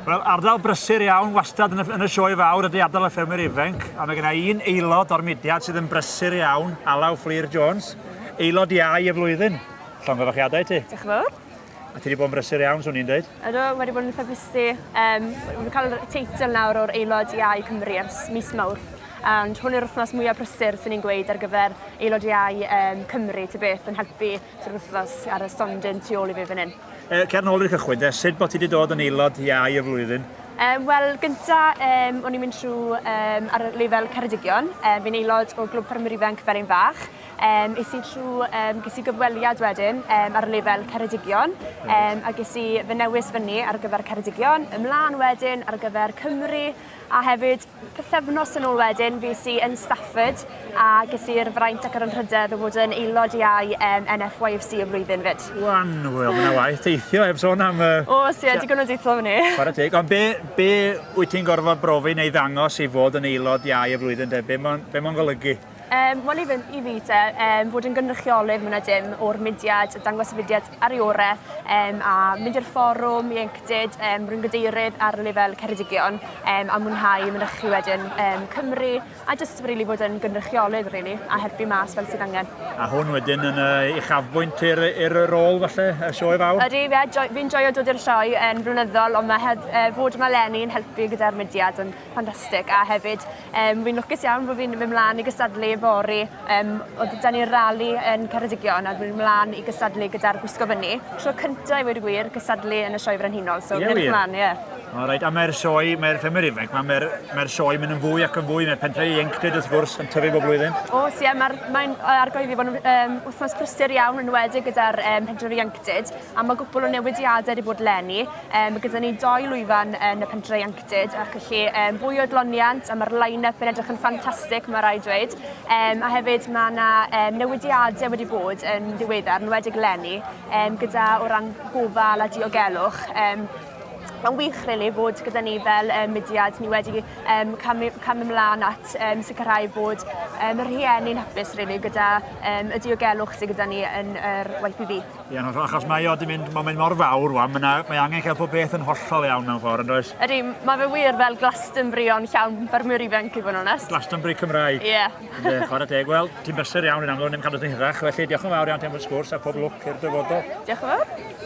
Wel, ardal brysur iawn wastad yn y, yn y sioe fawr ydy ardal y ffermwyr ifanc, a mae genna un aelod o'r mudiad sydd yn brysur iawn, Alaw Fflur Jones, aelod iau y flwyddyn. Llongyfarchiadau i ti. Diolch yn fawr. A ti wedi bod yn brysur iawn, swn i'n dweud. Ydw, wedi bod yn eitha busy. Wedi cael y teitl nawr o'r aelod iau Cymru ers mis Mawrth. And hwn yw'r wythnos mwyaf prysur sy'n ni'n gweud ar gyfer aelod iau Cymru, ta beth, yn helpu trwy'r wythnos ar y stondin tu ôl i fi fan hyn. Cer nôl i'r cychwyn de, sut bod ti wedi dod yn aelod iau y flwyddyn? Wel, gynta, o'n i'n mynd trwy ar lefel Ceredigion. Fi'n aelod o Glwb Ffermwyr Ifanc Felin Fach. Es i trwy, ges i gyfweliad wedyn ar lefel Ceredigion a ges i fy newis fyny ar gyfer Ceredigion, ymlaen wedyn ar gyfer Cymru a hefyd pythefnos yn ôl wedyn fues i yn Stafford a ges i'r fraint ac yr anrhydedd o fod yn aelod iau NFYFC y flwyddyn 'fyd. Wan, wel, mae 'na waith teithio heb sôn am... Oes, ie, digon o deithio fyny. Chwarae teg, ond be, be wyt ti'n gorfod brofi neu ddangos i fod yn aelod iau y flwyddyn de? Be mae'n be mae'n golygu? Wel i fy- i fi te yym fod yn gynrychiolydd mwy na dim o'r mudiad, dangos y mudiad ar ei ore yym a mynd i'r fforwm ieuenctid yym rwy'n gadeirydd ar lefel Ceredigion yym a mwynhau mynychu wedyn yym Cymru a jyst rili fod yn gynrychiolydd rili a helpu mas fel sydd angen. A hwn wedyn yn yy uchafbwynt i'r i'r rôl falle, y sioe fawr? Ydi ie joi- fi'n joio dod i'r sioe yn flynyddol ond ma' heb yy fod yma leni yn helpu gyda'r mudiad yn ffantastig a hefyd Yym fi'n lwcus iawn bo' fi'n myn' mlan i gystadlu fory yym o'dd 'da ni rali yn Ceredigion a dwi'n mlan i gystadlu gyda'r gwisgo fyny. Tro cynta i weud y gwir gystadlu yn y Sioe Frenhinol so fi'n edrych mlan ie. O reit a mae'r sioe mae'r ffermwyr ifanc 'ma mae'r mae'r sioe mynd yn fwy ac yn fwy mae'r pentre ieuenctid wrth gwrs yn tyfu bob blwyddyn. O's ie ma'r mae'n yy argoeli fod yn yym wthnos prysur iawn yn enwedig gyda'r yym pentre ieuenctid a ma' gwpwl o newidiade 'di bod leni yym ma' gyda ni doi lwyfan yn y pentre ieuenctid ac felly yym fwy o adloniant a ma'r line-up yn edrych yn ffantastig ma' raid dweud. Yym a hefyd ma' 'na yym newidiade wedi bod yn ddiweddar yn enwedig leni yym gyda o ran gofal a diogelwch yym ma'n wych rili fod gyda ni fel yym mudiad ni wedi yym camu camu mlan at yym sicrhau bod yym y rhieni'n hapus rili gyda yym y diogelwch sy gyda ni yn yr YPV. Ie, yn hollol, achos mae o 'di mynd, mae'n mynd mor fawr wan, mae, 'na, mae angen cael pob peth yn hollol iawn mewn ffordd, yn does? Ydy, mae fe wir fel Glastonbury ond llawn ffermwyr ifanc i fod yn onest. Glastonbury Cymraeg. Ie. Yeah. Ynddi, chwarae teg. Wel, ti'n brysur iawn yn amlwg, ddim cadw ti'n hirach, felly diolch yn fawr iawn ti am y sgwrs a pob lwc i'r dyfodol. Diolch yn fawr.